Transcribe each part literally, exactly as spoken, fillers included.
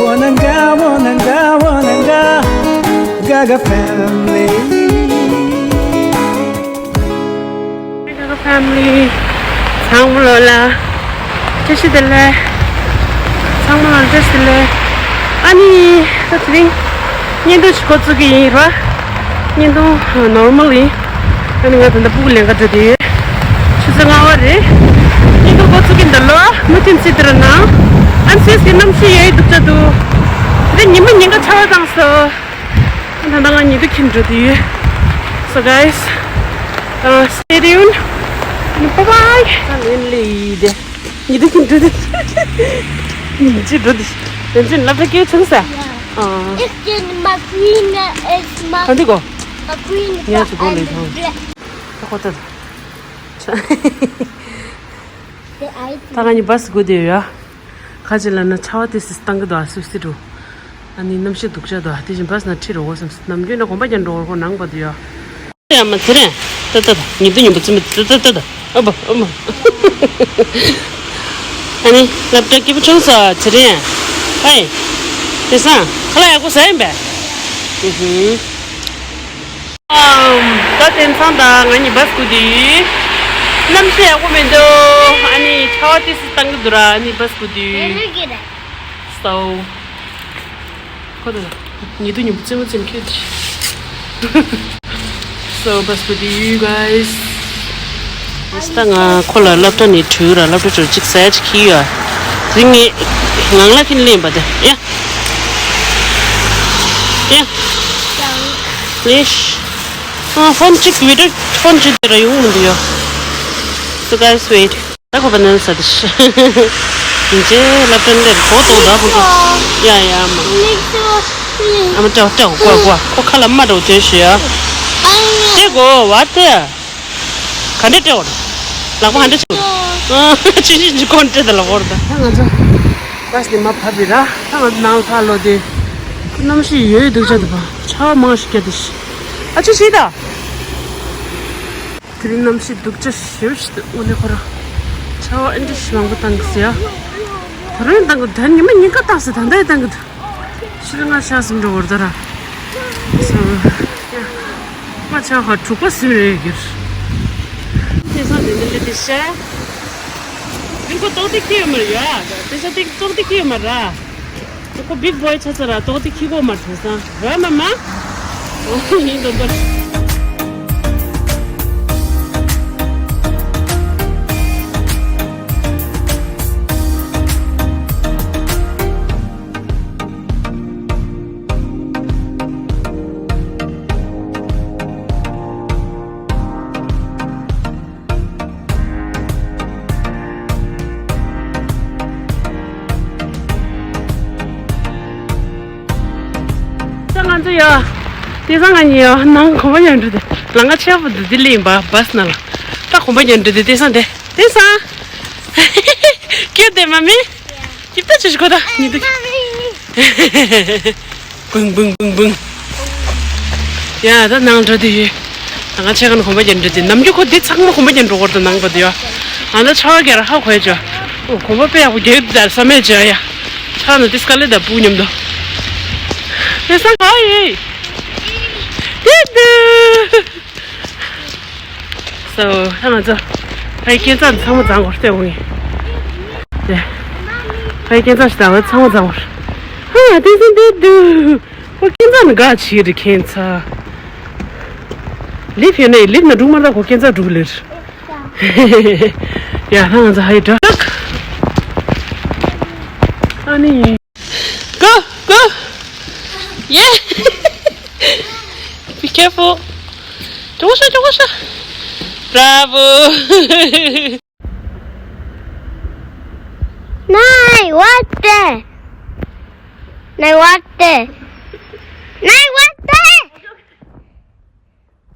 Wananga, wananga, wananga, Gaga family. Gaga family. ཚང་མ་ལོ་ལ་བཀྲ་ཤིས་བདེ་ལེགས། ཚང་མ་ལོ་བཀྲ་ཤིས་བདེ་ལེགས། ཨ་ནི་ད་དེ་རིང་བརྙན་ཐུང་ཞིག་འགོ་བཙུགས་ཀྱི་ཡིན་ར། བརྙན་ཐུང་ནོར་མལ་ཡིན། ཨ་ནི་ང་ད་ལྟ་སྤུ་གུ་ལེན་ག་འགྲོ་དུས་ཆུ་ཚོད་ལྔ་པ་རེད། བརྙན་ཐུང་འགོ་བཙུགས་ཀྱི་འདུག་ལོ། མུ་མཐུད་གཟིགས་དེ་ར་ན། ཨ་ནི་སེམས་ཀྱི་གནམ་གཤིས་ཡོད་སྡུག་ཅག་འདུག་དེ་ཉི་མ་ཉིན་ཀ་ཆར་པ་བཏང་སོང་། ད་ལྟ་ང་ཉི་གདུགས་འཁྱེར་འགྲོ་དུས། So guys, uh, stay tuned. Bye bye. ལེན་ལེ་དེ། ཉི་གདུགས་འཁྱེར་འགྲོ་དུས། ཉིན་གཅིག་འགྲོ་དུས། ཡིན་ཚུལ་སློབ་གྲྭ་སྐྱེལ་ཚུགས་ས། ཨ། It's in McQueen, it's Mac- ག་འདི་གོ McQueen ངས་ཚུར་གོ་ལེན་ཐོང་། ད་ཁོ་ད། ད་ང་གཉིས་བྷ་སི་སྒུག་བསྡད་ཡོད་ཡ། ཁ་ཅིག་ལབ་ན་ཆར་པ་ཏོག་ཙམ་བཏང་གི་འདུག་ཨ་སུ་སི་འགྲོ། ཨ་ནི་གནམ་གཤིས་སྡུག་ཅག་འདུག་དེ་བཞིན་བྷ་སི་ནང་ཁྲིད་རོགས་བསམ། ནམ་རྒྱུན་ནས་གོམ་པ་རྒྱག་འགྲོ་བར་ཁོ་ནང་པ་འདུག་ཡ། ཡ་མ་ཚེ་རིང་། ཏ་ཏ་ཏ། ཉི་གདུགས་ཉི་མ་ཚེ་མ་ཏ་ཏ་ཏ་ཏ། ཨ་བ་ཨ་མ། ཨ་ནི་སློབ་གྲྭ་སྐྱིད་པོ་བྱུང་སོང་ཚེ་རིང་། ཨེ། དེང་སང་ཁ་ལག་ཡག་པོ་ཟ་ཡིན་པས། ཨུ་ཧུ། ཨམ། ད་དེང་སང་ད་ང་གཉིས་བྷ་སི་སྒུག་དུས། གནམ་གཤིས་ཡག་པོ་མི་འདུག་ཨ་ནི་ཆར་པ་ཏོག་ཙམ་བཏང་གི་འདུག་ར། ཨ་ནི་བྷ་སི་སྒུག་དུས། སོ། ཁོ་ད་ཉི་གདུགས་ཉི་མ་ཚེ་མ་ཚེ་མ་ཁྱོད་ཀྱི། So, བྷ་སི་སྒུག་དུས་guys. ད་ང་ཁོ་ལ་སློབ་གྲྭ་ནས་འགྲོ་ར། སློབ་གྲྭ་འགྲོ་གཅིག་ཟས་ཅིག་ཁྱེར་ཡོད། དེ་ངས་ངང་ལ་ཁྱེར་ལེན་པ་དེ་ཡ། ཡ། ལེ་ཤ། ཨ། ཕོན་གཅིག་བི་ཌིའོ་ཕོན་གཅིག་དེ་ར་ཡོང་མི་འདུག་ཡ། So guys, wait. ད་ཁོ་པ་ནན་ས་དེ་ཤ། ཡིན་ཅེ་སློབ་གྲྭ་འདིར་གོ་ཏོག་ད་བུ་གོ། ཡ་ཡ་མ། ཨ་མ་སྤྲད་སྤྲད་གོ་གོ་གོ། ཁོ་ཁ་ལ་མ་འགྲོ་དེ་ཤི་ཡ། སྤྲད་གོ་བ་དེ། ག་འདྲས་སྤྲད་འོ། ལག་པ་ཧ་འདྲས་ཆུ། ཨ་ཆུ་ཆུ་ཆུ་ཁོང་སྤྲད་ད་ལ་འོར་ད། ད་ང་ཚོ་བྷ་སི་ནས་མར་བབས་པའི་ར། ད་ང་ཚོ་ནང་ལ་ཕར་ལོག་དེ། གནམ་གཤིས་ཡོད་སྡུག་ཅག་འདུག་པ། ཆར་པ་མང་ཞིག་བརྒྱབ་དེ་ཤི། ཨ་ཆུ་ཤི་ད། དེ་རིང་གནམ་གཤིས་སྡུག་ཅག་ཞེ་པོ་ཞིག་འདུག་དངོས་གནས་ཁོ་རང་། ཆར་པ་ཨེ་འདྲ་ཞིག་མང་པོ་བཏང་གི་ཟེར་ཡ། ད་རུང་བཏང་གི་འདུག་ད་ཉི་མ་ཉིན་ཀ་བཏང་ཟེར། ད་ལྟ་ཡི་བཏང་གི་འདུག་ཕྱི་ལ་ང་ཆ་ཟིན་འགྲོ་བར་ད་ར། སོ། ཡ། ང་ཆ་ཧ་དྲུག་པ་ཟིན་རེད་གིར། དེང་སང་དེ་འདྲ་ལས་དེ་ཤ། དེ་ཁོ་ཏོག་ཏོག་ཁྱེར་ཡོད་མ་རེད་ཡ། དེང་སང་དེ་ཏོག་ཏོག་ཁྱེར་ཡོད་མ་རེད། ཁོ་བིག་བྷོའི་ཆ་ཚ་ར་ཏོག་ཏོག་ཁྱེར་གོ་མ་དེང་སང་ར་མ་མ། ཡིན་དོ་དོ། ད་ང་ཚོ་ཡ། དེང་སང་ང་གཉིས་ཡ་ནང་གོམ་པ་ཡར་འགྲོ་དེ། ལམ་ཁ་ཆེ་བོ་འདི་འདི་ལ་ཡིན་པ་བྷ་སི་ནང་ལ། ད་གོམ་པ་ཡར་འགྲོ་དེ་དེང་སང་དེ། དེང་སང་། ཁྱོད་དེ་མ་མི། ཅིབ་ཏ་ཅིག་གོ་ད་ཉི་གདུགས། བུང་བུང་བུང་བུང་། ཡ་ད་ནང་འགྲོ་དུས། ད་ང་ཆེ་ག་ན་གོམ་པ་རྒྱག་འགྲོ་དུས་ནམ་རྒྱུན་ཁོ་འདི་ཚང་མ་གོམ་པ་རྒྱག་འགྲོ་གོ་ད་ནང་པ་དུ་ཡ། ཨ་ན་ཆ་བ་རྒྱག་ར་ཧ་གོ་ཡ་ཅོ། ཨོ་གོམ་པ་དཔེ་ཡག་པོ་རྒྱག་ད་བསམ་མེད་ཅོ་ཡ། ཆ་ན་དིས་ཀ་ལེ་ད་བུ་མཉམ་དུ། དེ་ས་ག་ཡེ། དེ་དུ། སོ། ད་ང་ཚོ་ཕའི་སྐས་འཛེག་ཚང་མ་བརྫངས་གོ་ལྟ་འོང་ངེ། དེ་ཕའི་སྐས་འཛེག་ཞིག་དང་ཚང་མ་བརྫངས་གོ། ཧ་དེ་སེ་འདི་འདུག་ཁོ་སྐས་འཛེག་ནི་ག་ཆི་རེད་ཁྱེད་ཚ། ལིབ་ཡོད་ནའི་ལིབ་ན་འགྲུག་མ་ལ་ཁོ་སྐས་འཛེག་འགྲུག་ལེར། ཡ་ཧ་ང་ཚོ་ཧའི་ཌག་ཨ་ནི། Go, go. Yeah. Be careful. Don't wash up, don't wash up. Bravo. Nai, what the? Nai, what the? Nai, what the?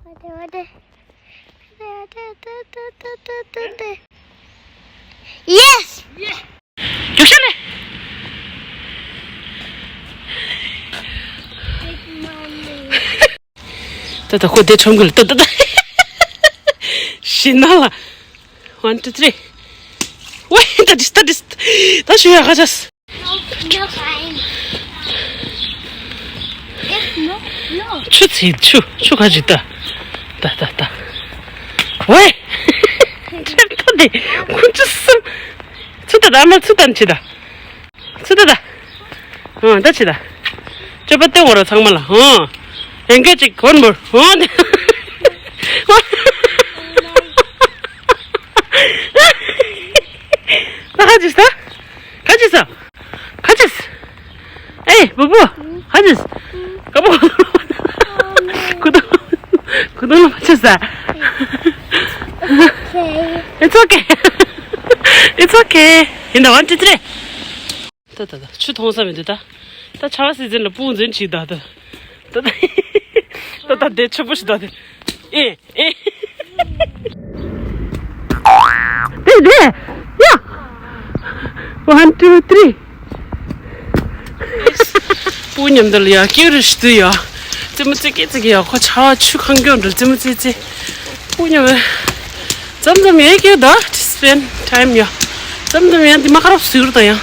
What the, what the? Yes. རྒྱུགས་ཤ་ལེ། ད་ད་ཁོ་དེ་ཆོམ་གི་ལ་ད་ད་ད། ཤི་ན་ལ། One, two, three. ཝེ་ད་དིས་ད་དིས། ད་ཤུ་ཡ་ག་ཅས། No, no, fine. ཆུ་ཚིག་ཆུ་ཆུ་ཁ་ཅིག་ལྟ། ལྟ་ལྟ་ལྟ། ཝེ། ཁྱེར་ཐོ་དེ་ཁུ་ཆུ་སུམ། ཚུ་ད་ད་མ་ཚུ་ད་ཅི་ད། ཚུ་ད་ད། ཨ་ད་ཅི་ད། ཅོ་པ་ཏེ་འོ་ར་ཚང་མ་ལ་ཨ། རེང་གེ་ཅིག་གོན་འབུར་ཨ། ད་ཁ་ཅིག་ས། ཁ་ཅིག་ས། ཁ་ཅིག་ས། ཨེ་བུ་བུ། ཁ་ཅིག་ས། ཀ་བུ། ཁུ་དུ། ཁུ་དུ་ལ་ཁ་ཅིག་ས། It's okay. It's okay. In the one, two, three. ད་ད་ད་ཆུ་མཐོང་ས་མི་འདུག་ད། ད་ཆར་པ་སི་ཛན་ལ་སྤུངས་འཛིན་བྱེད་ད་ད། ད་ད་ད་ད་དེ་ཆུ་བུ་ཞིག་ད་དེ། ཨེ་ཨེ། དེ་དེ། ཡ། One, two, three. སྤུ་མཉམ་དུ་ལ་ཡ་ཀེའུ་རི་ཞིག་ཏུ་ཡ། ཙི་མོ་ཙི་ཀེ་ཙི་ཀེ་ཡ་ཁོ་ཆར་པ་ཆུ་ཁང་སྐྱོང་འགྲོ་ཙི་མོ་ཙི་ཙི། སྤུ་མཉམ། ཙམ་ཙམ་ཡ་ཀེའུ་ད་spend time ཡ། ཙམ་ཙམ་ཡ་འདི་མ་ཁ་རོག་ཟུར་ད་ཡ།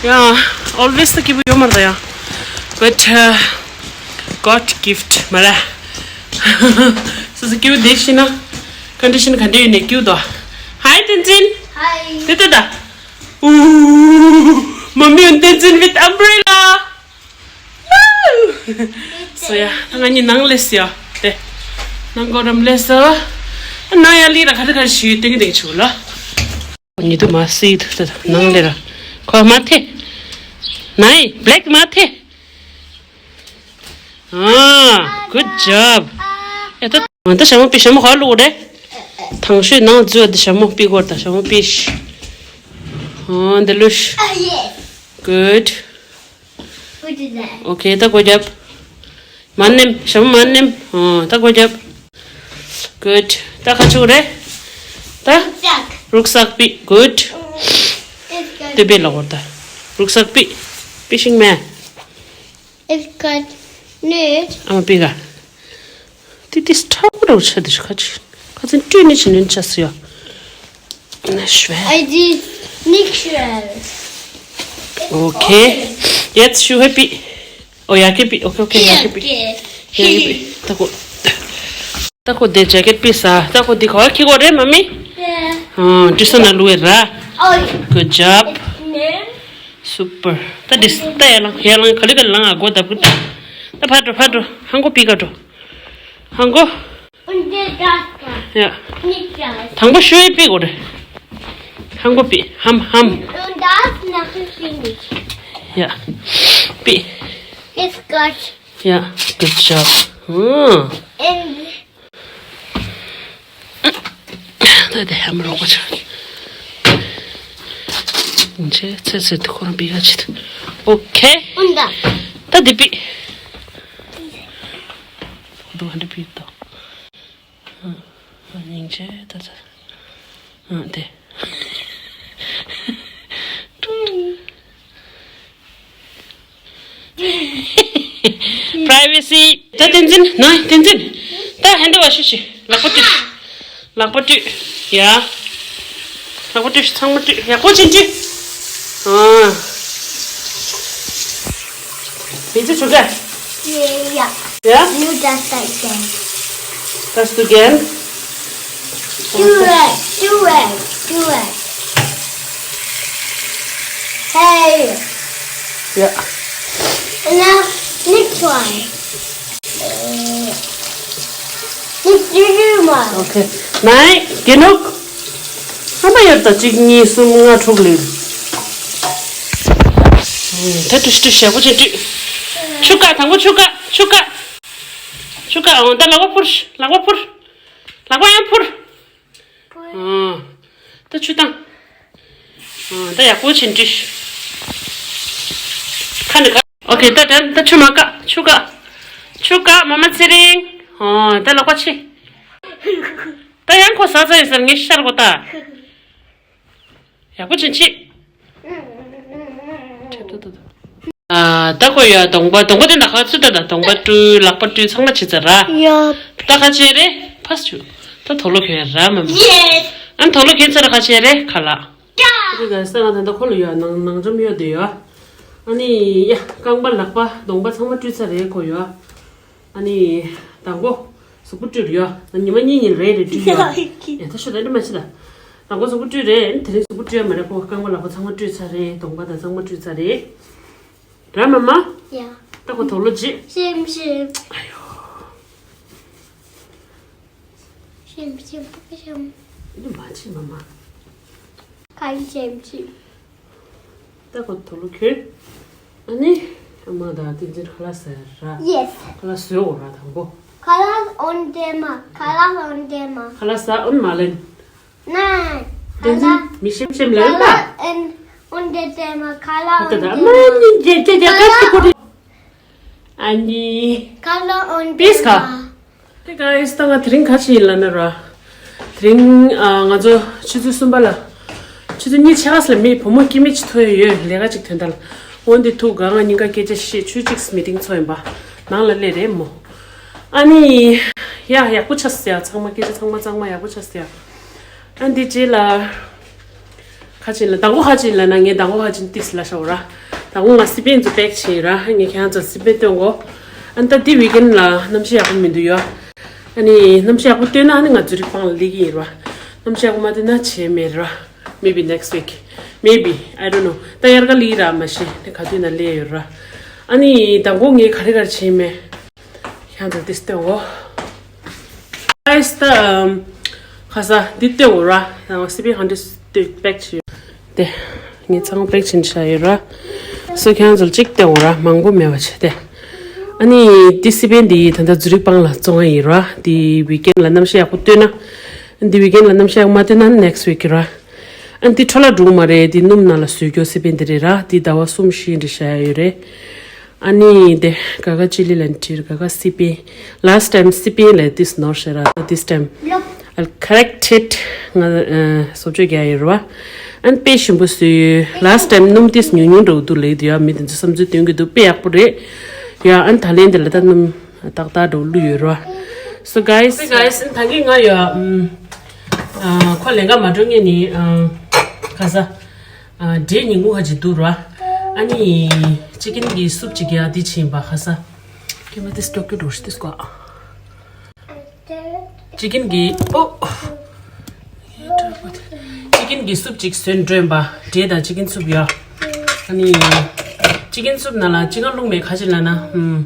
ཡ་always ད་ཀེའུ་ཡོད་མ་རེད་ད་ཡ། But uh, God gift མ་ར། སོ་སོ་ཀེའུ་དེ་ཤི་ན། Condition ག་འདྲ་ཡོད་ནས་ཀེའུ་ད། Hi ཏན་ཙིན། Hi. དེ་ད་ད། ཨུ། Mommy and ཏན་ཙིན་with umbrella. སོ་ཡ་ང་གཉིས་ནང་ལས་ཡ། དེ། ནང་སྒོ་རམ་ལས་སོ། ནང་ཡ་ལི་ར་ག་རེ་ག་རེ་ཞུ་ཏེང་ཏེང་ཆུ་ལ། ཉི་དུ་མ་སི་དུ་ནང་ལས་ར། ཁོ་མ་ཐེ། ནའི་black མ་ཐེ། ཨ། Good job. ཨེ་ད་ང་ད་ཞྭ་མོ་པི་ཞྭ་མོ་ཧ་ལུ་རེ། ཐང་ཤོས་ནང་འཛུལ་ད་ཞྭ་མོ་པི་གོར་ད་ཞྭ་མོ་པི་ཤི། ཨ་འདི་ལུ་ཤི། Good. Good. Okay ད་གོ་རྒྱབ། མ་ནེམ་ཞྭ་མོ་མ་ནེམ། ཨ་ད་གོ་རྒྱབ། Good. ད་ཁ་ཆུ་རེ། ད་རུག་སག་པི། Good. དེ་པེ་ལ་གོར་ད་རུག་སག་པི། པི་ཤིང་མེ། It's got nude. ཨ་མ་པི་ག་ཏི་ཏི་སྟྲ་བོ་རོ་ཆ་དི་ཤུ་ཁ་ཅི། ཁ་ཚན་ཏྲུ་ནི་ཆི་ནན་ཆ་སི་ཡོ། ན་ཤུ་བེ། I did natural. Okay. Jetzt ཤུ་བེ་པི། ཨོ་ཡ་ཀེ་པི། Okay, okay, ཡ་ཀེ་པི། ཡ་ཀེ་པི། ད་ཁོ། ད་ཁོ་དེ་ཇེ་ཀེ་ཊི་པི་ས། ད་ཁོ་དི་ཁོ་ཁི་གོ་རེ་མ་མི། Yeah. ཨ་ཏི་སོ་ན་ལུ་ཨེ་ར། Oh. Good job. It's name. Super. ད་དི་ད་ཡ་ལང་ཡ་ལང་ག་ལི་ག་ལང་ཨ་གོ་ད་བུ་ད། ད་ཕ་འགྲོ་ཕ་འགྲོ། ཧང་གོ་པི་ག་འགྲོ། ཧང་གོ། Und der Gaster. ཡ། Nicht das. དང་པོ་ཤོའི་པི་གོ་རེ། ཧང་གོ་པི་ཧམ་ཧམ། Und das nach dem Finish. ཡ། པི། It's got. ཡ། Good job. ཧུམ། And ད་དེ་ཧམ་རོགས་པ་ཆགས། ཚེ་ཚེ་དེ་ཁོ་རང་པི་ག་ཆེད། Okay. Und das. ད་དེ་པི། ཁོ་དོ་ཧ་འདྲ་པི་དོ། སྙིང་རྗེ་ད་ད། ཨ་དེ། Privacy. ད་བསྟན་འཛིན་ན་བསྟན་འཛིན། ད་ཧན་ད་བ་ཤི་ཤི། ལག་པ་བཀྲུས། ལག་པ་བཀྲུས། ཡ། ལག་པ་བཀྲུས་ཤི་ཚང་མ་བཀྲུས། ཡག་པོ་ཅན་བཀྲུས། ཨ། བི་ཅི་ཆུ་ག Yeah. ཡ། You just like them. That's to again. Do it, do it, do it. Hey. Yeah. And now, next one. Next, you do one. Okay. ནའི་གེ་ནོག་ཨ་མ་ཡར་ད་གཅིག་གཉིས་གསུམ་ལྔ་དྲུག་ལེན། ད་དུས་དུས་ཞེ་པོ་ཅིག་དུས། ཆུ་ཀ་དང་པོ་ཆུ་ཀ་ཆུ་ཀ་ཆུ་ཀ་ཨོ་ད་ལག་པ་ཕུར་ལག་པ་ཕུར། ལག་པ་ཡང་ཕུར། ཨ། ད་ཆུ་བཏང་། ཨ། ད་ཡག་པོ་བྱིན་དྲི། ཁ་ནི་ཁ། ཨོ་ཁེ། ད་དྲན། ད་ཆུ་མ་བཀག་ཆུ་བཀག་ཆུ་བཀག་མ་མ་ཚེ་རིང་། ཨ། ད་ལག་པ་ཕྱི། ད་ཡང་ཁོ་ཟ་ཟ་ཡིན་ཟེར་ངས་ཤར་གོ་ད། ཡག་པོ་བྱིན་ཕྱི། ཨ། ད་ཁོ་ཡ་གདོང་པ་གདོང་པ་དེ་འདྲ་ཁ་ཚུད་ད་ད་གདོང་པ་བཀྲུས་ལག་པ་བཀྲུས་ཚང་མ་བྱེད་ཚར་ར། ཡ། ད་ཁ་ཆེ་རེད་ཕ་སུ། ད་དོ་ལོ་ཁེ་ར་མ་མ། Yes. ཨན་དོ་ལོ་ཁེ་ཚར་ར་ཁ་ཆེ་རེད་ཁ་ལ། ཡ། དེ་ག་ས་ང་ད་ད་ཁོ་ལ་ཡ་ནང་ནང་འཇམ་ཡོད་དེ་ཡ། ཨ་ནི་ཡ་རྐང་པ་ལག་པ་གདོང་པ་ཚང་མ་བཀྲུས་ཚར་རེད་ཁོ་ཡ། ཨ་ནི། དང་པོ། གཟུགས་པོ་བཀྲུས་ཡོད། ཉི་མ་གཉིས་ཉིན་རེ་རེ་བཀྲུས་ཡོད། ཡ་ད་ཤོད་ད་འདྲི་མ་བྱེད་ད། དང་པོ་གཟུགས་པོ་བཀྲུས་རེད། དེ་རིང་གཟུགས་པོ་བཀྲུས་ཡ་མ་རེད། ཁོ་རྐང་པ་ལག་པ་ཚང་མ་བཀྲུས་ཚར་རེད། གདོང་པ་དང་ཚང་མ་བཀྲུས་ཚར་རེད། ར་མ་མ། ཡ། ད་ཁོ་དོག་ལོ་བྱེད། ཤིམ་ཤིམ། ཨ་ཡོ། ཤིམ་ཤིམ་པ་ཤིམ། འདི་མ་བྱེད་མ་མ། ཁ་ཤིམ་ཤིམ། ད་ཁོ་དོག་ལོ་ཁྱོད། ཨ་ནི། ཨ་མ་དང་བསྟན་འཛིན་ཁ་ལག་ཟ་ར། Yes. ཁ་ལག་ཟོས་འོ་ར་དང་པོ། ཁ་ལག་འོན་ཏེ་མ། ཁ་ལག་འོན་ཏེ་མ། ཁ་ལག་ཟ་འོན་མ་ལེན། ནའི། བསྟན་འཛིན་མི་ཤེམ་ཤེམ་ལེན་པ། ཁ་ལག་འོན་ཏེ་མ། ཁ་ལག་འོན་ཏེ་མ། ཨ་ནི། Peace ཁ། Hey guys, ད་ང་དེ་རིང་ག་ཅི་ཡིན་ལབ་ན་ར། དེ་རིང་ཨ་ང་ཚོ་ཆུ་ཚོད་གསུམ་པ་ལ། ཆུ་ཚོད་གཉིས་ཆ་ག་ལ་མི་བུ་མོ་སྐྱེ་དམན་ཅིག་ཐུག་ཡོད་ལས་ཀ་ཅིག་དོན་དག་ལ། འོན་ཏེ་ཐུག་ག་ང་གཉིས་ཀ་སྐད་ཆ་བཤད་ཆུ་གཅིག་མི་ཏིང་ཚོགས་ཡིན་པ། ནང་ལ་སླེབས་རེད་མོ། ཨ་ནི། ཡ་ཡག་པོ་ཆགས་སོང་ཡ། ཚང་མ་སྐད་ཆ་ཚང་མ་ཚང་མ་ཡག་པོ་ཆགས་སོང་ཡ། ཨ་འདི་རྗེས་ལ། ཁ་ཅིག་ལ་དང་པོ་ཁ་ཅིག་ལ་ན་ངས་དང་པོ་ཁ་ཅིག་ཏིས་ལ་ཤོག་ར། དང་པོ་ང་སི་པན་ཚོ་པེག་བྱས་ར། ངས་ཁྱེད་ཚོ་སི་པན་སྟོན་གོ། ཨ་ད་འདི་ཝིག་ཨེན་ལ་གནམ་གཤིས་ཡག་པོ་མི་འདུག་ཡོ། ཨ་ནི་གནམ་གཤིས་ཡག་པོ་སྟོན་ན་ཨ་ནི་ང་ཛུ་རིག་པང་ལ་སླེབས་ཀྱི་ཡིན་ར། གནམ་གཤིས་ཡག་པོ་མ་སྟོན་ན་བྱས་མེད་ར། Maybe next week. Maybe. I don't know. ད་དབྱར་ཁ་སླེབས་ར་མ་ཤེས་ནི་ག་དུས་ན་སླེབས་ཡོད་ར། ཨ་ནི་དང་པོ་ངས་ག་རེ་ག་རེ་བྱས་མེད། ཁྱེད་ཚོ་འདི་སྟོན་འོ། Guys ད་ཁ་ས་འདི་སྟོན་འོ་ར། ང་སི་པན་ཧན་ཌེ་སི་པེག་བྱས་ཡོད། དེ་ངས་ཚང་པེག་བྱས་བཞག་ཡོད་ར། སོ་ཁྱེད་ཚོ་གཅིག་སྟོན་འོ་ར། མང་པོ་མེད་པ་བྱས་ཏེ། ཨ་ནི་འདི་སི་པན་འདི་ད་ལྟ་ཛུ་རིག་པང་ལ་བཙོང་ཡ་ཡིན་ར། འདི་ཝིག་ཨེན་ལ་གནམ་གཤིས་ཡག་པོ་སྟོན་ན། འདི་ཝིག་ཨེན་ལ་གནམ་གཤིས་ཡག་མ་སྟོན་ན་ནེག་སི་ཝིག་ར། ཨ་འདི་འཕྲོ་བརླག་འགྲོ་གི་མ་རེད། འདི་སྣུམ་ནང་ལ་བཟོས་རྒྱུ་སི་པན་འདི་རེད་ར། འདི་ཟླ་བ་གསུམ་བཞི་འདྲ་བཞག་ཡ་ཡོད་རེད། ཨ་ནི་དེ་ག་ག་ཅི་ལི་ལན་ཁྲིར་ག་ག་སི་པན། Last time སི་པན་ལས་ཏིས་ནོར་ཤེ་ར། This time I'll correct it. ང་ཨ་བཟོ་བཅོས་རྒྱག་ཡོད་ར་བ། ཨན་དཔེ་ཞིམ་པོ་བཟོས་ཡོད། Last time སྣུམ་ཏིས་ཉུང་ཉུང་འདྲ་བོ་འདུག་ལབ་ཀྱི་འདུག་ཡ། མི་དེ་ཚོ་བསམ་ཚུལ་སྟོན་གྱི་འདུག་དཔེ་ཡག་པོ་རེད། ཡ་ཨན་ད་ལན་དེ་ལ་ད་སྣུམ་ཏག་ཏག་འདྲ་བོ་བླུགས་ཡོད་ར་བ། So guys, hey guys, ད་གིན་ང་ཡ་ཨམ་ཨ་ཁོ་ལས་ཀ་མ་འགྲོ་ངེས་ནི་ཨ་ག་ས། ཨ་འབྲས་ཉིན་གུང་ཧ་ཅིག་འདུག་ར། ཨ་ནི་ཅི་ཀིན་གི་སུབ་ཅིག་ཡ་འདི་ཕྱིན་པ་ཁ་ས། ཀེ་མ་ཏིས་ཀྱོག་ཀྱོག་འགྲོ་ཤི་ཏིས་ཀོ། ཅི་ཀིན་གི་ཨོ། ཅི་ཀིན་གི་སུབ་ཅིག་བཟོས་འགྲོ་ཡིན་པ། འབྲས་དང་ཅི་ཀིན་སུབ་ཡ། ཨ་ནི་ཅི་ཀིན་སུབ་ནང་ལ་ཅི་གང་བླུགས་མེད་ག་ཅི་ལབ་ན་ཧུམ།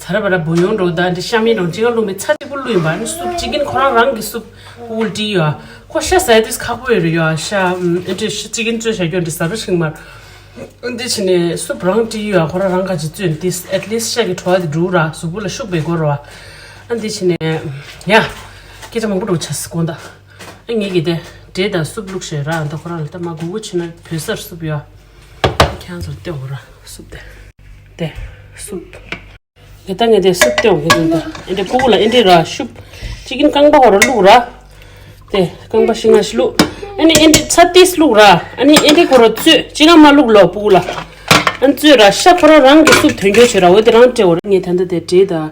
ཚ་ར་བ་ར་བུ་ཡོང་འགྲོ་ད་འདི་ཤ་མིན་རོང་ཅི་གང་བླུགས་མེད་ཚྭ་གཅིག་པུ་བླུགས་ཡིན་པ། ཨ་ནི་སུབ་ཅི་ཀིན་ཁོ་རང་རང་གི་སུབ་ཨུལ་ཏི་ཡོད། ཁོ་ཤ་ཟ་ཡ་ཏིས་ཁག་པོ་ཡོད་རེད་ཡོད། ཤ་ཨ་འདྲི་ཤ་ཅི་ཀིན་བཙོས་བཞག་རྒྱུ་འདི་ཟ་རུ་ཤིང་མར། ཨ་འདི་ཕྱིན་ནས་སུབ་རང་ཏི་ཡོད། ཁོ་རང་རང་ག་ཅིག་བཙོས་ཏིས་at least ཤ་གི་བྲོ་བ་དེ་འགྲུ་ར་གཟུགས་པོ་ལ་ཤུགས་བེ་གོ་ར་བ། ཨ་འདི་ཕྱིན་ནས་ཡ། སྐད་ཆ་མང་པོ་འགྲོ་ཆ་སི་དགོངས་དག་ཨ་ངེད་ཀྱི་དེ་འབྲས་དང་སུབ་བླུགས་ཤེ་ར། ཨ་ད་ཁོ་རང་ལ་ད་མ་གུ་གུ་ཕྱིན་ན་བོད་སར་སུབ་ཡོད། ཁྱེད་ཚོར་སྟེར་འོ་ར་སུབ་དེ། དེ་སུབ། ངས་ད་ངས་དེ་སུབ་སྟེར་འོ་ངས་དེ་འདྲ་ཨེ་འདྲ་ཕྲུ་གུ་ལ་ཨེ་འདྲ་ར་ཤུབ། ཅི་ཀིན་རྐང་པ་ཧོ་ར་བླུགས་ར། དེ་རྐང་པ་ཤིང་ང་ཤི་བླུགས། ཨ་ནི་ཨེ་འདྲ་ཚྭ་ཏིས་བླུགས་ར། ཨ་ནི་ཨེ་འདྲ་ཁོ་ར་བཙོས་ཅི་གང་མ་བླུགས་ལོ་ཕྲུ་གུ་ལ། ཨ་ནི་བཙོས་ར་ཤ་ཁོ་ར་རང་གི་སུབ་དོན་འཁྱོལ་བྱེད་ར་འོ་དེ་རང་སྤྲད་འོ་ར། ངས་ད་ལྟ་དེ་འབྲས་དང་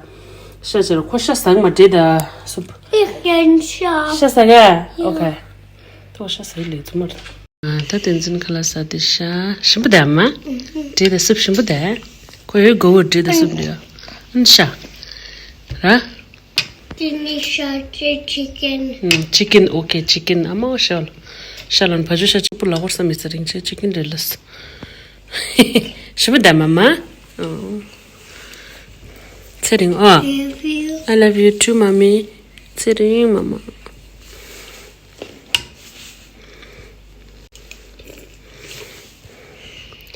ཤ་བྱེད་ར་ཁོ་ཤ་ཟ་གི་མ་འབྲས་དང་སུབ། Ich can shop. ཤ་ཟ་ག་ཨོ་ཁེ། ཐོག་ཤ་ཟ་གི་ལས་ཚུ་མ་རེད། ད་བསྟན་འཛིན་ཁ་ལག་ཟ་དེ་ཤ་ཞིམ་པོ་དེ་ཨ་མ། འབྲས་དང་སུབ་ཞིམ་པོ་དེ། ཁོ་ཡོད་གོ་བོ་འབྲས་དང་སུབ་ལ་ཡོད། ཨན་ཤ། ར། དེ་ནི་ཤ་ཅི་ཅི་ཀིན། ཅི་ཀིན་ཨོ་ཁེ་ཅི་ཀིན་ཨ་མ་ཨོ་ཤ་ལ། ཤ་ལ་ཕ་ཇུ་ཤ་གཅིག་པུ་ལ་ཧོར་ས་མི་ཚེ་རིང་ཆེ་ཅི་ཀིན་རེ་ལས། ཞིམ་པོ་དེ་མ་མ། ཚེ་རིང་ཨོ། I love you too, mommy. ཚེ་རིང་མ་མ།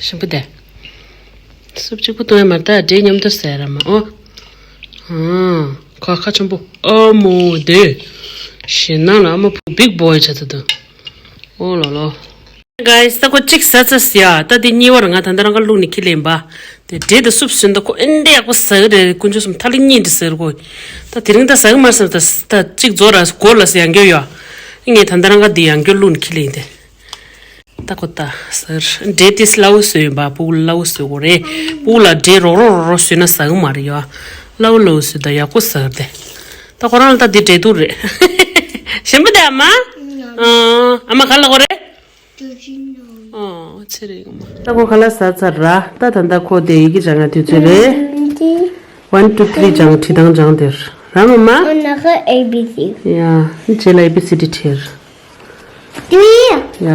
ཞིམ་པོ་དེ། སུབ་གཅིག་པུ་གཏོང་ཡ་མ་རེད་ད་འབྲས་མཉམ་དུ་ཟས་ར་མ་ཨོ། ཨ། ཁ་ཁ་ཆེན་པོ་ཨ་མོ་དེ། ཞེད་སྣང་ལ་ཨ་མ་བུ་big boy ཆགས་ཚར་འདུག་ཨོ་ལོ་ལོ། Guys ད་ཁོ་གཅིག་ཟ་ཚར་ཟེར་ཡ། ད་དེ་གཉིས་པར་ང་ད་ལྟ་རང་ཁ་བླུགས་ནས་ཁྱེར་ལེན་པ། དེ་འབྲས་དང་སུབ་ཟོས་འདུག་ཁོ་ཨེ་འདྲ་ཡག་པོ་ཟ་གི་རེད། དཀོན་མཆོག་གསུམ་ཐ་ལི་གཉིས་འདྲ་ཟ་གི་རེད་ཁོ། ད་དེ་རིང་ད་ཟ་གི་མ་རེད་བསམ་ད་ད་གཅིག་རྫོགས་ར་སྒོ་ལ་ཟ་ཡང་འགྱོ་ཡོད། ངས་ད་ལྟ་རང་ཁ་འདི་ཡང་འགྱོ་བླུགས་ནས་ཁྱེར་ལེན་དེ། ད་ཁོ་ད་ཟ་གི་རེད། འབྲས་དེ་སླ་བོ་ཟོས་ཡིན་པ། ཕྲུ་གུ་སླ་བོ་ཟོས་དགོས་རེད། ཕྲུ་གུ་ལ་འབྲས་རོག་རོག་རོག་རོག་ཟོས་ན་ཟ་གི་མ་རེད་ཡོད། སླ་བོ་སླ་བོ་ཟོས་ད་ཡག་པོ་ཟ་གི་རེད། ད་ཁོ་རང་ལ་ད་འདི་འབྲས་དུག་རེད། ཞིམ་པོ་དེ་ཨ་མ། ཨ་ཨ་མ་ག་ལ་གོ་རེད། ཨོ་ཚེ་རིང་མ། ད་ཁོ་ཁ་ལག་ཟ་ཚར་ར། ད་ད་ད་ཁོ་དེ་ཡི་གེ་སྦྱང་ཡ་དུས་ཚོད་རེད། འདི། One, two, three སྦྱང་། བྲིས་སྟངས་སྦྱང་དེར། ར་མ་མ། ཨོ་ན་ཁ་A B C། ཡ། རྗེས་ལ A B C D བྲིས། Three། ཡ།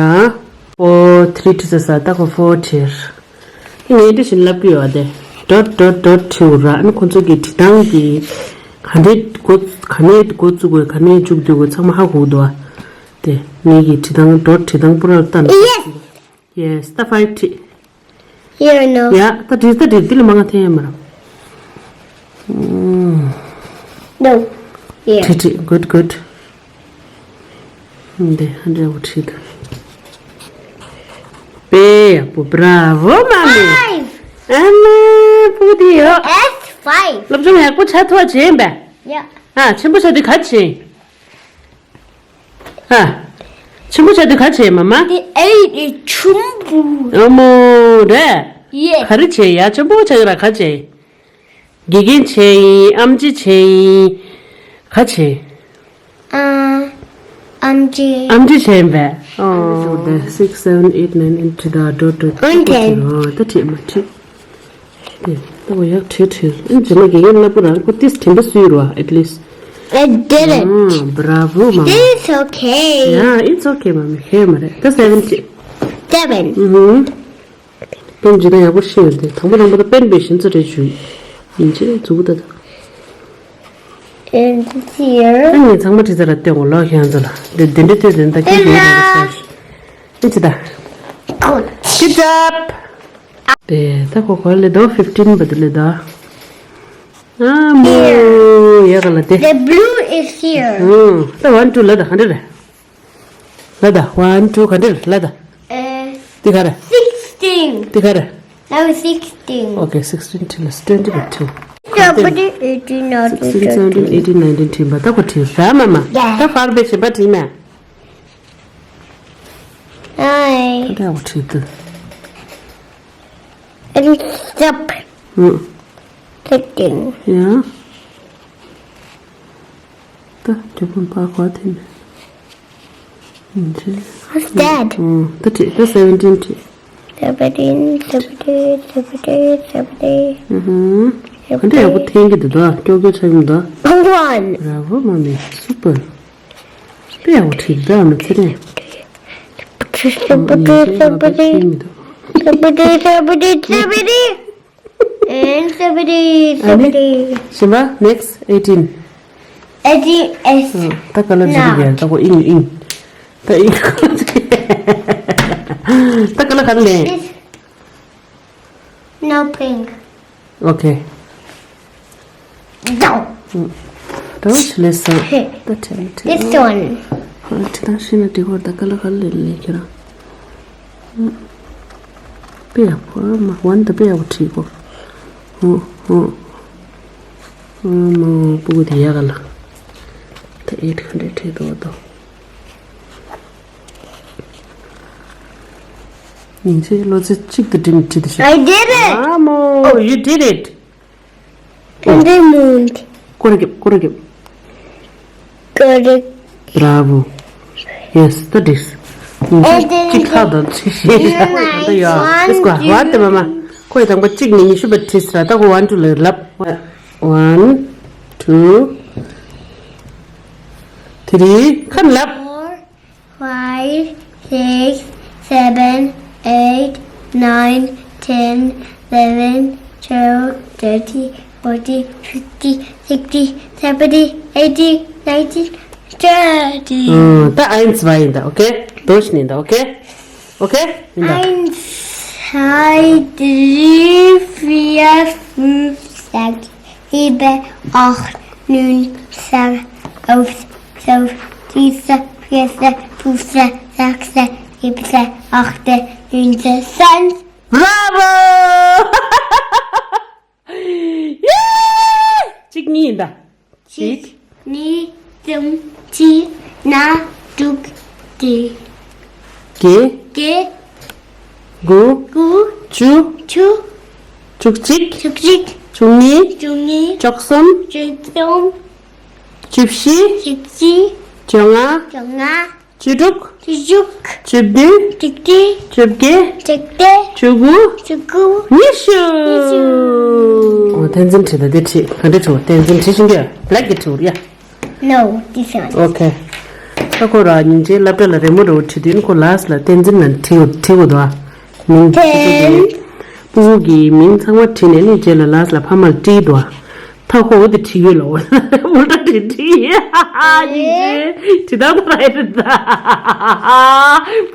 Four, three བྲིས་ས་ས་ད་ཁོ་four བྲིས། ངས་འདི་བཞིན་ལབ་ཀྱི་ཡོད་དེ། dot dot dot བྲིས་ར། ཨ་ནི་ཁོ་ཚོ་གི་བྲིས་སྟངས་ཀྱི་ག་ནས་འགོ་ག་ནས་འགོ་བཙུགས་དགོས། ག་ནས་མཇུག་བསྡུ་དགོས་ཚང་མ་ཧ་གོ་གི་འདུག་ཨ། དེ་ངེད་ཀྱི་བྲིས་སྟངས་dot བྲིས་སྟངས་པུ་ར་ལྟ་ན། Yes། Yes། ད་five བྲིས། Here no། ཡ། ད་བྲིས་ད་བྲིས། འདི་ལ་མ་ང་འཐེན་ཡ་མ་ར། No། Here། བྲིས་བྲིས། Good good། འདི་ཧ་འདྲ་བོ་བྲིས་ད། དཔེ་ཡག་པོ། Bravo མ་མི། Five། ཨ་མ་པུ་དི་ཡོ། That's five། སློབ་སྦྱོང་ཡག་པོ་བྱ་ཐུབ་པ་བྱེད་ཡིན་པས། Yeah། ཨ། ཆེན་པོ་བྱ་དུས་ག་བྱེད། ཨ། ཆེན་པོ་བྱ་དུས་ག་བྱེད་མ་མ། The eight is ཆུམ་བུ། ཨ་མོ་རེད། Yes། ག་རེ་བྱེད། ཡ། ཆེན་པོ་བྱ་གི་ར་ག་བྱེད། དགེ་རྒན་བྱས་ཡིན། ཨམ་ཆི་བྱས་ཡིན། ག་བྱས། ཨ། ཨམ་ཆི། ཨམ་ཆི་བྱས་ཡིན་པས། ཨོ། Six, seven, eight, nine བྲིས་ད། dot dot ཨོ་ད་བྲིས་མ་བྲིས། དེ་ལྟ་བུ་ཡག་བྲིས་བྲིས། ཨིན་ཇི་མ་དགེ་རྒན་སློབ་བུ་རང་ཁོ་ཏིས་དྲན་པ་སུས་རུ་བ། At least I did it། ཨ། Bravo མ། It's okay། Yeah, it's okay མ་མི། ཧེ་མ་རེད། ད་seven བྲིས། Seven། ཨུ་ཧུ། པེན་ཇི་ད་ཡག་པོ་ཤེས་ཡོད་དེ། དང་པོ་དང་པོ་ད་པེན་པེ་ཤིན་ཙི་རེ་ཞུ། ཡིན་ཅེ་མཛུ་གུ་ད་ད། And here། ཨ་ནི་ཚང་མ་བྲིས་ཚར་ར་སྟོན་གོ་ལོ་ཁྱེད་ཚོ་ལ། འདི་འདི་འདྲ་སྟོན་དེ་འདྲ་ད་ཁྱེད་ཚོ་ཡོད་རེད་ཟེར། ཨེ་ཅི་ད། Good job། དེ་ད་ཁོ་ཁོ་ལེ་དོ་fifteen བ་དེ་ལེ་ད། ཨ་མོ་ཡ་ག་ལ་དེ། The blue is here། ཨུ། ད་one two ལ་ད་ག་འདྲ་རེད། ལ་ད། One two ག་འདྲ་ལ་ད། ཨེ། འདི་ག་རེ། Sixteen། འདི་ག་རེ། That was sixteen། Okay, sixteen བྲིས་ལ་twenty བ་བྲིས། Seventeen, eighteen, nineteen, sixteen, seventeen, eighteen, nineteen བྲིས་པ་ད་གོ་བྲིས་ར་མ་མ། Yeah། ད་ཕར་བེ་བྱེད་པ་བྲིས་མེད། Hi། ད་འདྲ་བ་བྲིས་ཏུ། And stop། ཨུ། Sitting། Yeah། ད་རྒྱབ་ཁུང་པར་གོ་དེ་ནས། ཨིན་ཇི། What's that། ཨུ། ད་བྲིས། ད་seventeen བྲིས། Seventeen, seventeen, seventeen, seventeen། ཨུ་ཧུ། ག་འདྲ་ཡག་པོ་འཐེན་གྱི་འདུག་ད། ཀྱོག་ཀྱོག་ཆགས་ཀྱི་མི་འདུག One། Bravo མ་མི། Super། དཔེ་ཡག་པོ་བྲིས་འདུག་ཨ་མ་ཚེ་རིང་། Seventeen, seventeen, seventeen, seventeen, seventeen། And seventy, seventy. ཨ་ནི། གཞན་པ། Next eighteen། Eighteen is ཨ། ད་ག་ལ་འཇིག་གི་ཡ། ད་གོ་ཨིན་ཨིན། ད་ཨིན། ད་ག་ལ་ག་ལ་ལེན། This no pink། Okay། Down། ད་ཆི་ལེ་ས། Hey། ད་ཁྲེ་ཁྲེ། This one། ཧ་ཁྲི་དང་ཤི་ན་དེ་གོ་ད་ག་ལ་ག་ལ་ལེན་ལེན་ཁྱེད་རང་། དཔེ་ཡག་པོ་མ། One ད་དཔེ་ཡག་པོ་བྲིས་གོ་ཧོ་ཧོ། ཨ་མ་པུ་གུ་དེ་ཡག་ག་ལ། ད་eight ག་འདྲ་བྲིས་འདུག་ད། ཉིན་ཚེ་ལོ་ཚེ་གཅིག་ཏུ་འགྲིམ་བྲིས་དུ་ཤོག I did it! ཨ་མོ། You did it! And they moved. སྐོར་རྒྱབ། སྐོར་རྒྱབ། Correct. Bravo. Yes, that is. ཨེ་དེ་གཅིག་ཁ་དང་གཅིག་ཤེས། ད་ཡ། Let's go. One, two, one དེ་མ་མ། ཁོས་དང་པོ་གཅིག་ནས་ཉི་ཤུ་བར་བྲིས་ཟེར། ད་ཁོ་one two ལབ། One, two, three ཁ་ལབ། Four, five, six, seven, eight, nine, ten, eleven, twelve, thirteen, fourteen, fifteen, sixteen, seventeen, eighteen, nineteen, twenty. ཨ། ད་eins zwei ཡིན་ད། Okay? Durch ཡིན་ད། Okay? Okay? ཡིན་ད། Eins, zwei, drei, vier, fünf, sechs, sieben, acht, neun, zehn, elf, zwölf, dreizehn, vierzehn, fünfzehn, sechzehn, siebzehn, achtzehn, neunzehn, zwanzig. Bravo! Yeah! གཅིག་གཉིས་ཡིན་ད། གཅིག་གཉིས། གསུམ། བཞི། ལྔ། དྲུག་བདུན། བརྒྱད། བརྒྱད། དགུ། དགུ། བཅུ། བཅུ། བཅུ་གཅིག་བཅུ་གཅིག་བཅུ་གཉིས། བཅུ་གཉིས། བཅུ་གསུམ། བཅུ་གསུམ། བཅུ་བཞི། བཅུ་བཞི། བཅོ་ལྔ། བཅོ་ལྔ། བཅུ་དྲུག་བཅུ་དྲུག་བཅུ་བདུན། བཅུ་བདུན། བཅོ་བརྒྱད། བཅོ་བརྒྱད། བཅུ་དགུ། བཅུ་དགུ། ཉི་ཤུ། ཉི་ཤུ། འོ། བསྟན་འཛིན་བྲིས་དང་དེ་བྲིས་ག་འདྲ་བྲིས། བསྟན་འཛིན་བྲིས་ཤིང་ག་black གི་བྲིས་ཡ། No, this one. Okay. ད་ཁོ་ར་སྙིང་རྗེ་སློབ་གྲྭ་ལ་རི་མོ་འདྲ་བོ་བྲིས་དུས་ཁོ་last ལ་བསྟན་འཛིན་ལ་བྲིས་བྲིས་འོ་དོ། མིང་བྲིས་བྲིས་དེ། ཕྲུ་གུ་གི་མིང་ཚང་མ་བྲིས་ནས་ནི་རྗེས་ལ་last ལ་ཕ་མར་བྲིས་དོ། ད་ཁོ་འོ་དེ་བྲིས་ཡོད་ལ་འོ་ད་བྲིས་བྲིས་ཡ། སྙིང་རྗེ་བྲིས་དང་ད་ར་ཡ་རེད་ད།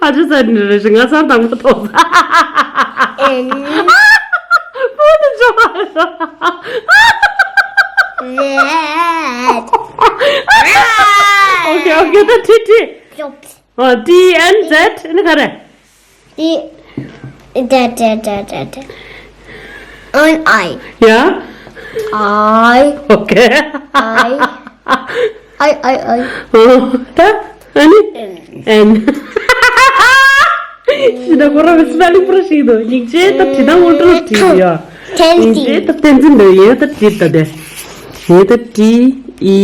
ཕ་ཆུ་ས་ནི་རེ་ཞིག་ང་ས་དང་པོ་ཐོག་ས། N. པོ་དེ་ཆོག་ཨོ་ཁེ་ཨོ་ཁེ། ད་ཁྲིད་ཁྲིད། Oops. ཨོ། T N Z ཨ་ནི་ག་རེ། T. Da da da da da. N I. ཡ། I. ཨོ་ཁེ། I. I I I. ཨོ། ད་ཨ་ནི། N. ཤི་ད་ཁོ་རང་གི་spelling པུ་ར་ཞིག་འདུག་སྙིང་རྗེ་ད་བྲིས་དང་འོ་འགྲོ་བྲིས་ཡ། སྙིང་རྗེ་ད་བསྟན་འཛིན་འདུག་ཡིན་ད་བྲིས་ད་དེ། ཡིན་ད་T E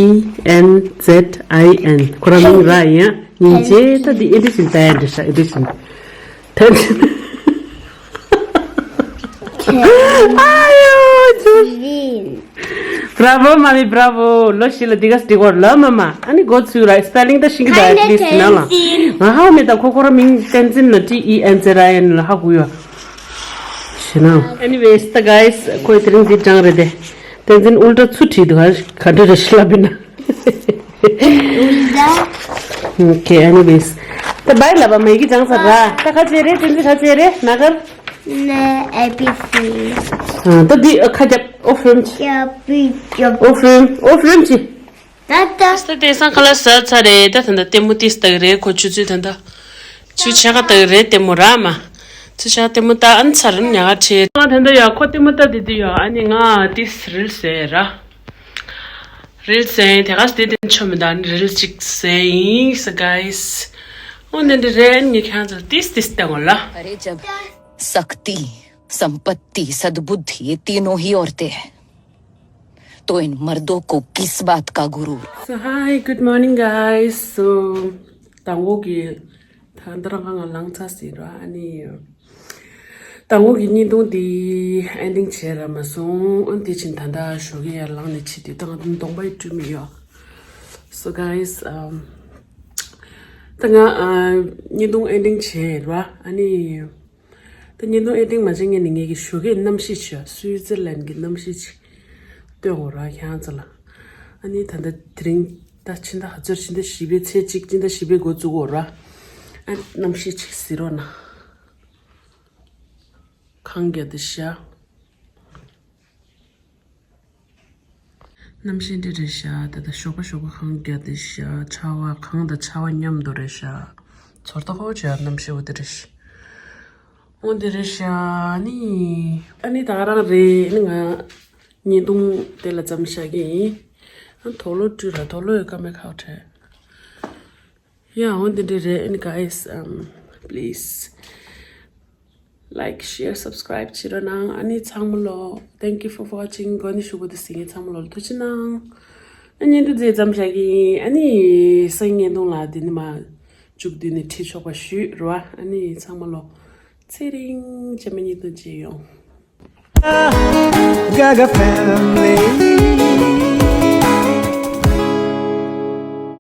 N Z I N ཁོ་རང་མིང་ར་ཡིན། སྙིང་རྗེ་ད་འདི་ཨེ་འདྲ་ཞིག་ད་ཡ་འདྲ་ཤ་ཨེ་འདྲ་ཞིག་ད་འདི། ཨ་ཡོ། Bravo མ་མི་bravo། ལོ་བཞི་ལ་འདི་ག་འདི་གོ་ལ་མ་མ། ཨ་ནི་གོ་ཚུལ་ར་spelling ད་ཤིང་གི་ད་at least ན་ལ། ང་ཧ་མེད་ད་ཁོ་ཁོ་ར་མིང་བསྟན་འཛིན་ན་T E N Z I N ལ་ཧ་གོ་ཡོད། ཤི་ན། Anyways ད་guys ཁོས་དེ་རིང་འདི་སྦྱངས་རེད་དེ། བསྟན་འཛིན་ཨུལ་ཏྲ་ཚུ་བྲིས་འདུག་ག་འདྲ་རེད་ཤི་ལབ་ཡིན་ན། Okay, anyways. ད་བའི་ལབ་པ་མེ་གི་སྦྱངས་ས་ར། ད་ཁ་ཆེ་རེད་བསྟན་འཛིན་ཁ་ཆེ་རེད་ན་གར། ན་A B C. ད་འདི་ཁ་རྒྱབ་ཨོ་ཧྥེམ་ཆི། ཡ་པི་ཡ། ཨོ་ཧྥེམ་ཨོ་ཧྥེམ་ཆི། ད་ད། ད་དེང་སང་ཁ་ལག་ཟ་ཚར་རེད། ད་ད་ལྟ་ལྟད་མོ་ཏིས་ལྟ་གི་རེད། ཁོ་ཆུ་ཚོད་ད་ལྟ་ཆུ་ཕྱེད་ཀ་ལྟ་གི་རེད། ལྟད་མོ་ར་མ་ཆུ་ཕྱེད་ཀ་ལྟད་མོ་ལྟ་ཨ་ནི་ཚར་ཉག་ཁ་ཆེ། ང་ད་ལྟ་ཡ་ཁོ་ལྟད་མོ་ལྟ་དེ་དུས་ཡ་ཨ་ནི་ང་ཏིས་རིལ་ཟེར་ར། རིལ་ཟེར་དེ་ག་དེ་དེ་ཆོ་མི་ད་ཨ་ནི་རིལ་ཅིག་ཟེར་ཡིན་ས་guys། འོ་འདི་འདི་རེད། ངས་ཁྱེད་ཚོ་ཏིས་ཏིས་ལྟ་ངོ་ལ། अरे जब शक्ति, संपत्ति, सद्बुद्धि ये तीनों ही औरतें हैं, तो इन मर्दों को किस बात का गुरूर? So hi, good morning guys. So དང་པོ་གི་ད་ལྟ་རང་ང་ལངས་ཚར་ཟིན་ར། ཨ་ནི་དང་པོ་གི་བརྙན་ཐུང་འདི་ending བྱས་ར་མ་སོང་། ཨ་དེ་བཞིན་ད་ལྟ་ཞོགས་ཀས་ཡར་ལངས་ནས་ཕྱིན་དུས་ད་ང་གདོང་པ་ཡི་བཀྲུས་མི་ཡོད། So guys, um, ད་ང་ཨ་བརྙན་ཐུང་ending བྱས་ར། ཨ་ནི་ད་བརྙན་ཐུང་ཨེ་ཌིང་མ་བྱེད་སྔོན་ནས་ངེད་ཀྱི་ཞོགས་ཀའི་གནམ་གཤིས་ཤིག་སུའི་ཙི་ལན་གྱི་གནམ་གཤིས་ཤིག་སྟོན་དགོས་ར་ཁྱེད་རང་ཚོ་ལ། ཨ་ནི་ད་ལྟ་དེ་རིང་ད་ཕྱི་ཟླ་ཧ་ཚོད་ཕྱི་ཟླ་བཞི་པའི་ཚེས་གཅིག་ཕྱི་ཟླ་བཞི་པའི་འགོ་བཙུགས་དགོས་ར། ཨ་གནམ་གཤིས་ཅིག་གཟིགས་རོགས་གནང་། ཁང་རྒྱག་དེ་ཤ། གནམ་གཤིས་འདི་རེད་ཤག་ད་ལྟ་ཞོགས་པ་ཞོགས་པ་ཁང་རྒྱག་དེ་ཤག་ཆར་པ་གངས་དང་ཆར་པ་མཉམ་དུ་རེད་ཤག་ཚོར་ཐོག་ཧོ་ཅེ་གནམ་གཤིས་འོ་དེ་རེད་ཤག་འོ་དེ་རེད་ཤག་ནི། ཨ་ནི་ད་ག་རང་རེད། ཨ་ནི་ང་བརྙན་ཐུང་དེ་ལ་མཚམས་བཞག་གི་ཡིན། ཨ་དོག་ལོ་བཀྲུས་ར། དོག་ལོ་ཡོད་ཀ་མེད་ཁག་དྲན། ཡ་འོ་འདི་འདྲ་རེད། ཨ་ནི་guys, um, please like, share, subscribe བྱེད་རོགས་གནང་། ཨ་ནི་ཚང་མ་ལོ། Thank you for watching. གོ་ནི་ཞུ་གོ་དེ་སི་ངེ་ཚང་མ་ལོ་ལ་ཐུགས་རྗེ་གནང་། ཨ་བརྙན་ཐུང་མཚམས་བཞག་གི་ཡིན། ཨ་ནི་སང་ཉིན་བརྙན་ཐུང་ལ་དེ་ནི་མ་བཅུག་དུས་ནི་ཁྲིད་ཆོག་པ་ཞུས་རོ། ཨ་ནི་ཚང་མ་ལོ་ཚེ་རིང་བྱེད་མ་བརྙན་ཐུང་བྱེད་ཡོང་། Gaga family.